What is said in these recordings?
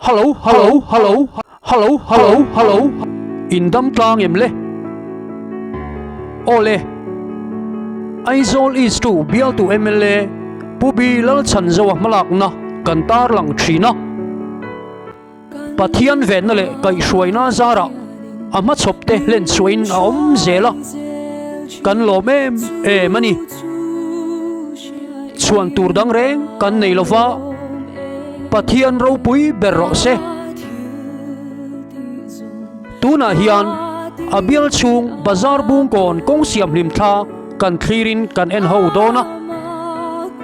Hallo hallo hallo hallo hallo hallo In dam tlang em le? Aw le. Aizawl East tu bialtu mla Pu B Lalchhanzoa hmalakna kan tarlang thin a. Pathian venna leh kaihhruaina zarah a hmachhawp te hlen chhuahin a awm zel a, kan lawm em em a ni. Chhuan tur dang reng kan nei lova, Pathian ropui ber rawh se. Tunah hian a bial chhung bazar bungkawn kawng siam hlim thla kan thlirin kan en ho dawn a,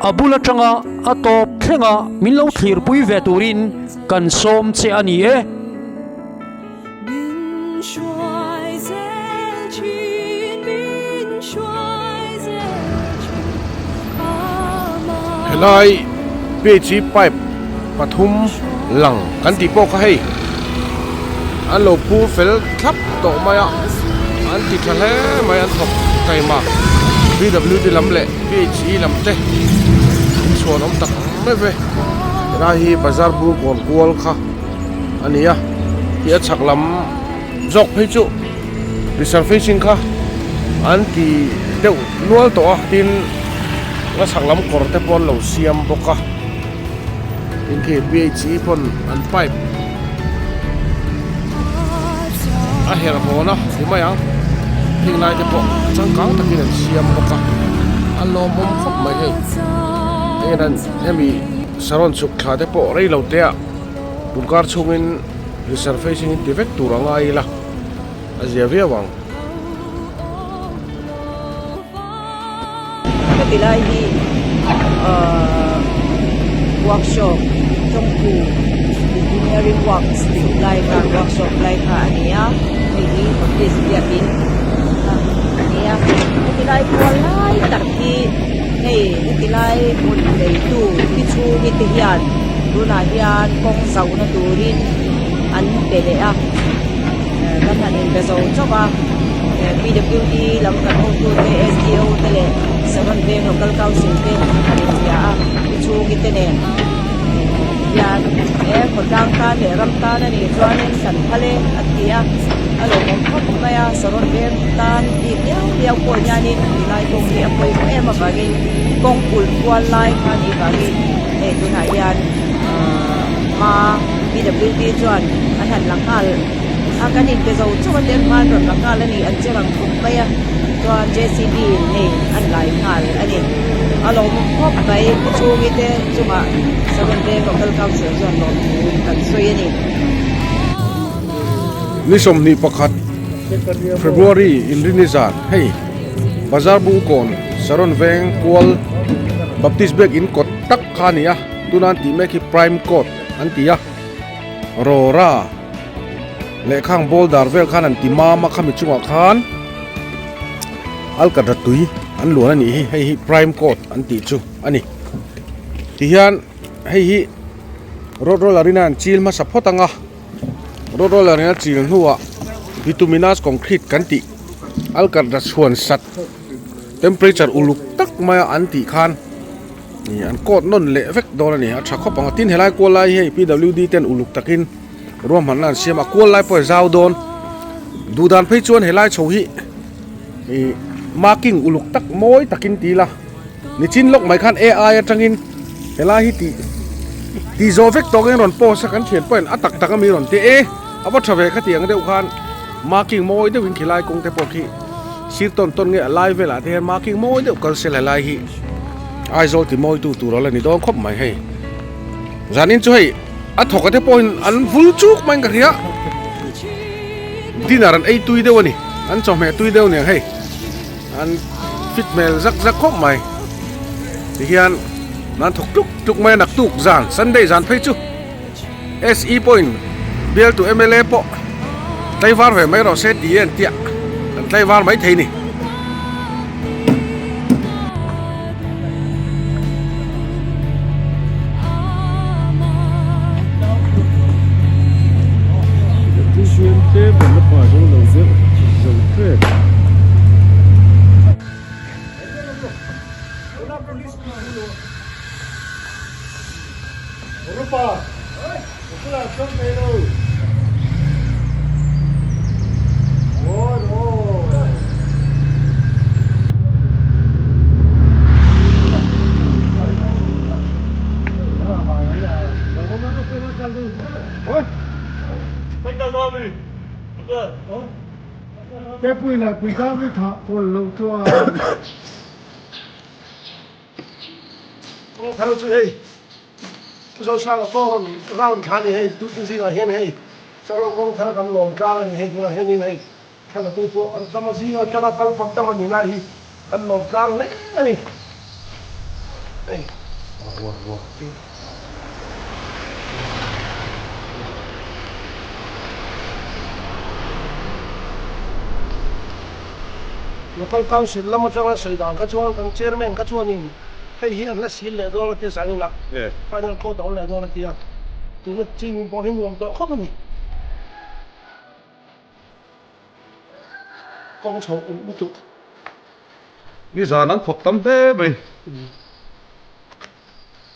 a bul atanga a tawp thlenga min lo thlirpui ve turin kan sawm che a ni e. Helai page hi pipe pathum lang kan tih pawh kha hei an lo phur fel thlap tawh mai a an ti tha hle mai an thawk taima P W D lam leh P H E lam te in chhuan awm tak mai ve helai hi bazar bur kawn kual kha a ni a hi a chhak lam zawk phei chu resurfacing kha an ti deuh nual tawh a tin a chhak lam kawr te pawh an lo siam bawk a tin khi P H E pawn an pipe a herh hawn a ti mai ang heng lai te pawh changkang takin an siam bawk a a lawmawm khawp mai hei heng hian hemi saron chhuk thla te pawh rei lo te ah Tunkar chhungin resurfacing in ti vek tur a ngai ila a zia viau ang. Heti lai hi ahh workshop tawngtu engineering works tih lai kha workshop lai kha a ni a hei hi office biakin a ni a heti lai kual lai tak hi hei heti lai hmun neitu thi chhungi te hian. Tunah hian kawng zauhna turin an pe leh a, kan han inbe zo chauh a, PWD lam kan hotute SDO te leh Saron Veng Local Council te an inbia a, i chhungi te nen hian he khawtlang tan leh ram tan a nih chuanin kan phal e a ti a, a lawmawm khawp mai a, Saron Veng tan bik liau liau pawh hianin tilai kawng hi a pawimawh em avangin kawng ulh kual lai kha a nih vangin. Hei tunah hian ahh hma PWD chuan an han la nghal a kan inpe zo chauh a tel hman rawn la nghal a ni an che rang khawp mai a chuan J C B in hei an lai nghal a ni a lawmawm khawp mai pu chhungi te chungah Saron Veng Local Council chuan lawmthu kan sawi a ni. Ni 21 February inrini zan hei. Bazar Bungkawn Saron Veng kual Baptist Biak in kawt tak kha a ni a, tuna an tih mek hi Prime Court an ti a, Rawra leh khang boulder vel khan an ti mam a khami chungah khan Alkatra tui an luan a nih hi, hei hi Prime Court an tih chu a ni. Tihian hei hi road roller in a an chil hmasa phawt ang a, road roller in a chil hnuah bituminous concrete kan tih. Alkatra chhuan sat temperature uluk tak maia an tih khan ih an coat nawn leh vek dawn a ni a tha khawp ang a tin helai kual lai hi hei PWD ten uluk takin ruahmanna an siam a kual lai pawh a zau dawn duh dan phei chuan helai chho hi ih marking uluk tak mawi takin ti ila nichin lawk mai khan A_I atangin helai hi tih tih zawh vek tawk in rawn post a kan thian pawhin a tak tak ami rawn ti e a va tha ve kha tih ang deuh khan. Marking mawi deuhin khilai kawng te pawh khi sir tawn tawn nge a lai velah te hian marking mawi deuh kal sel helai hi Aizawl ti mawi tu tur a la ni dawn khawp mai hei zanin chu hei a thawk a te pawhin an vul chuk maiin ka hria dinner an ei tui deuh a ni an chawhmeh tui deuh aniang hei an fit hmel zak zak khawp mai tihian an thawk tluk tluk mai a naktuk zan Sunday zan phei chu. SE pawhin bialtu mla pawh tlaivar ve mai rawh se tih a intiah kan tlaivar mai thei a ni. Kawngthar chu hei Zosanga pawh rawn round thla a ni hei tun zingah hian hei Sarawak kawngthar kan lawm tlang a ni hei tunah hianin hei thla la tu pawh an tam a zinga tanga kal fak deuh a ni lai hi kan lawm tlang hle a ni hei. Local Council lam atanga sawi dan kha chuan kan Chairman kha chuanin hei hi an la sil leh dawn a tia zanin ah final court a awm leh dawn a tia tuna chin pawh hi nuam tawh khawp a ni. Kawng chho ulh lutuk. Nizan an thawk tam hle mai.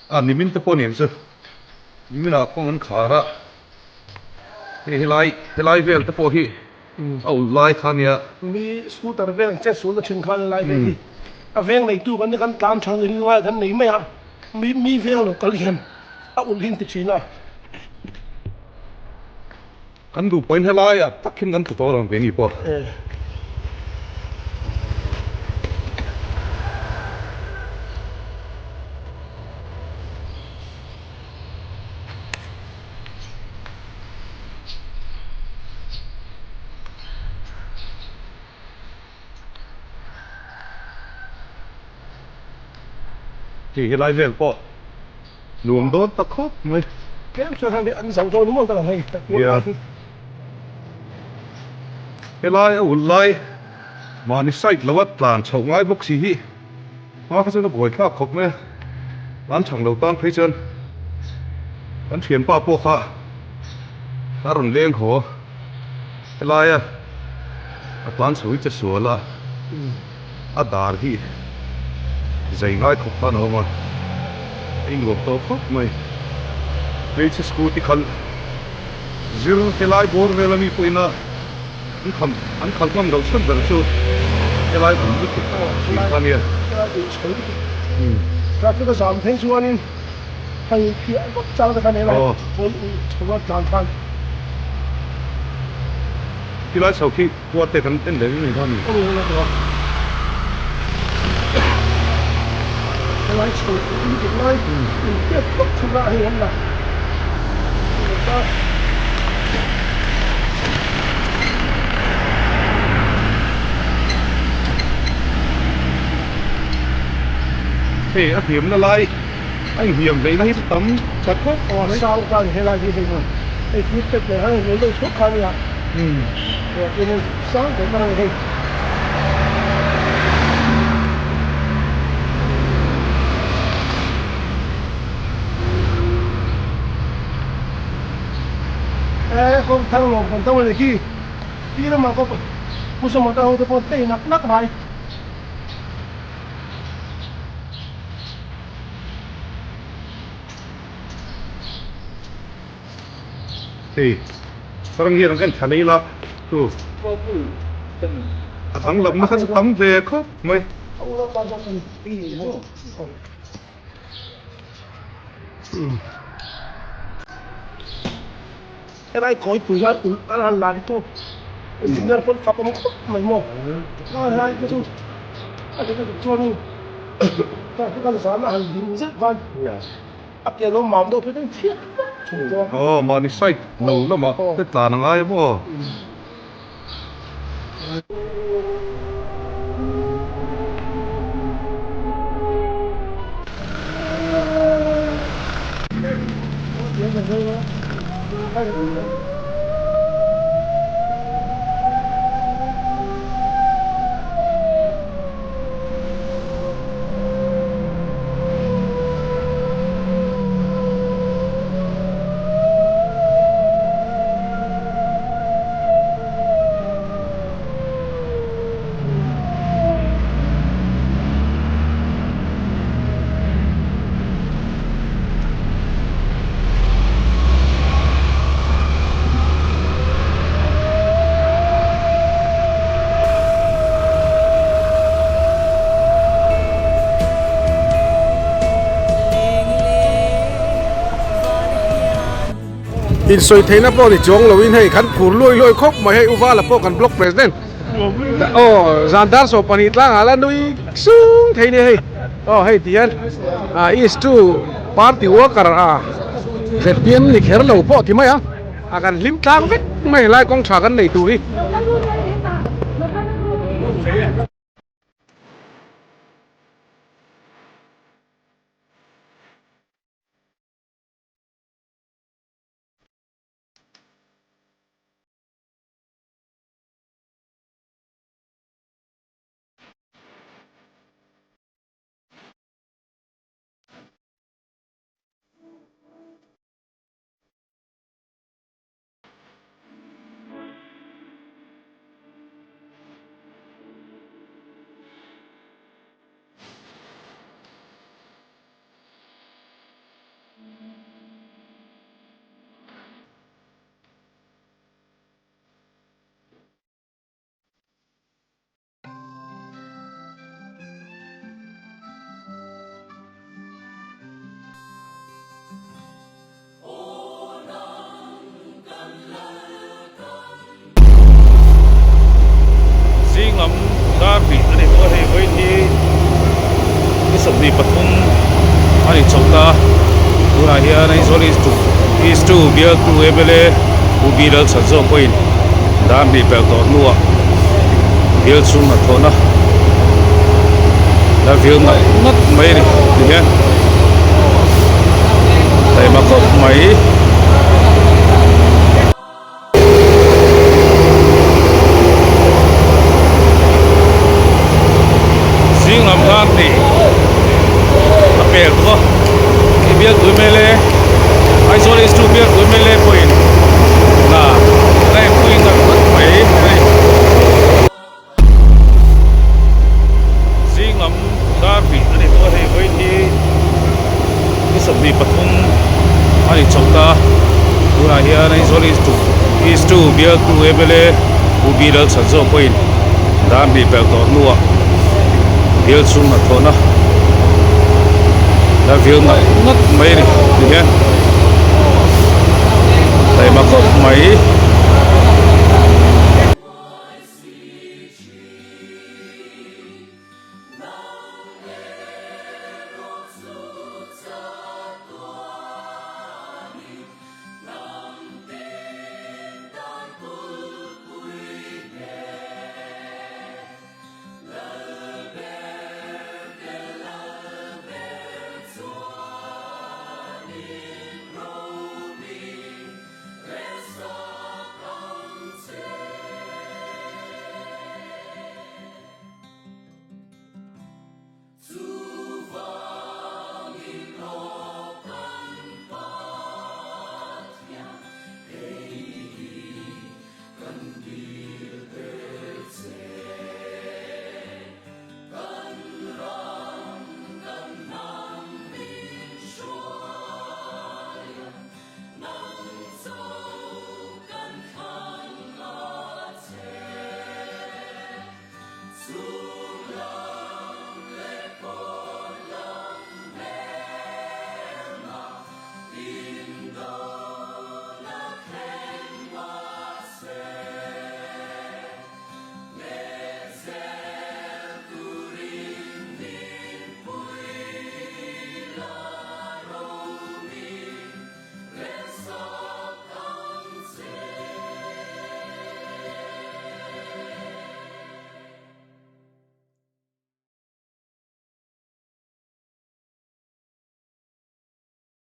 A nimin te pawh nen chu niminah kawng an khar a, hei helai helai vel te pawh hi a ulh lai kha nia. Mi scooter vel ang chet sulna thin khan helai vel hi a veng neitu kan nia kan tlan tha ring ngai kan nei mai a, mi mi veng lo kal hian a ulh hi an ti thin a. Kan duh pawhin helaiah tak hian kan tlu tawh lo ang keini pawh. Hei helai vel pawh nuam dawn ta khawp mai. Tlem chuan hei an zo dawn maw ka lang hei. Nia. Helai a ulh lai mahni side lo a tlan chhoh ngai bawk si hi hma kha chuan a buai thlak khawp mai a. Tlan chhang lo tan phei chuan kan thianpa pawh kha a rawn leng haw. Helaia a tlan chho hi che sual a, a dar hi zai ngai khawp khan a awm a, a innuam tawh khawp mai. Hmeichhe scooty khalh zir helai bawr vel ami pawhin a an kham an khalh ngam loh chhan ber chu helai awm lutuk thin kha ania. Traffic a zam phei chuanin Hei phiah vak chang te kha nei lai pawn chho a tlan khan. Tilai chho khi puar te kan en leh mai kha ni. Aw la tawh a. Helai chho lutuk lai in phiat vak chhung ah hei an la. Hei a hliamna lai. A inhliam hleihna hi chu tam that khawp mai. Aw sang tan helai hi hei hei hi step leh hei lo deuh chhuak kha ania tin hei sang deuh kha hei. E kawng thang lawm kan tang leh khi pi lamah pawh pu sawma te ho te pawh tei nak nak mai. Hei sarang hian an en thla nei la chu a danglamna kha chu tam ve khawp mai. Helai kawipui hian ulh an han la hi chu engineer pawn fak awm khawp mai maw. A helai te chu a dik a dik chuanin traffic an zan a han ding zet khan a ke lo mam deuh phei chuan chhiat vak thin chuan. Aw mahni side lo lamah te tlan a ngai maw. Insawi theihna pawh ni chuang loin hei kan phur luai luai khawp mai hei Uvala pawh kan block president aw zan dar sawm pahnih tlangah la nui sung thei nia hei aw hei ti hian ah east two party worker ah zpm ni kher lo pawh ti mai a a kan hlim tlang vek mai helai kawng tha kan nei tur hi. Zing lam dar hnih a ni tawh a hei vawiin hi ni 23 a ni chho ta tunah hian Aizawl East two East two bialtu mla Pu B Lalchhanzawk pawhin dar hnih pelh tawh hnuah bial chhung hnathawhna la vil ngat ngat mai a ni tihian taima khawp mai. Zing lam khan hei a pel bawk a hei bial tui mel e Aizawl East chu bial tui mel e pawhin hna a enpui ngat ngat mai a ni. Zing lam dar hnih a ni tawh a hei vawiin hi ni 23 a ni chho ta tunah hian Aizawl East two East two bialtu mla Pu B Lalchhanzawk pawhin dar hnih pelh tawh hnuah bial chhung hnathawhna la vil ngat ngat mai a ni tihian taima khawp mai.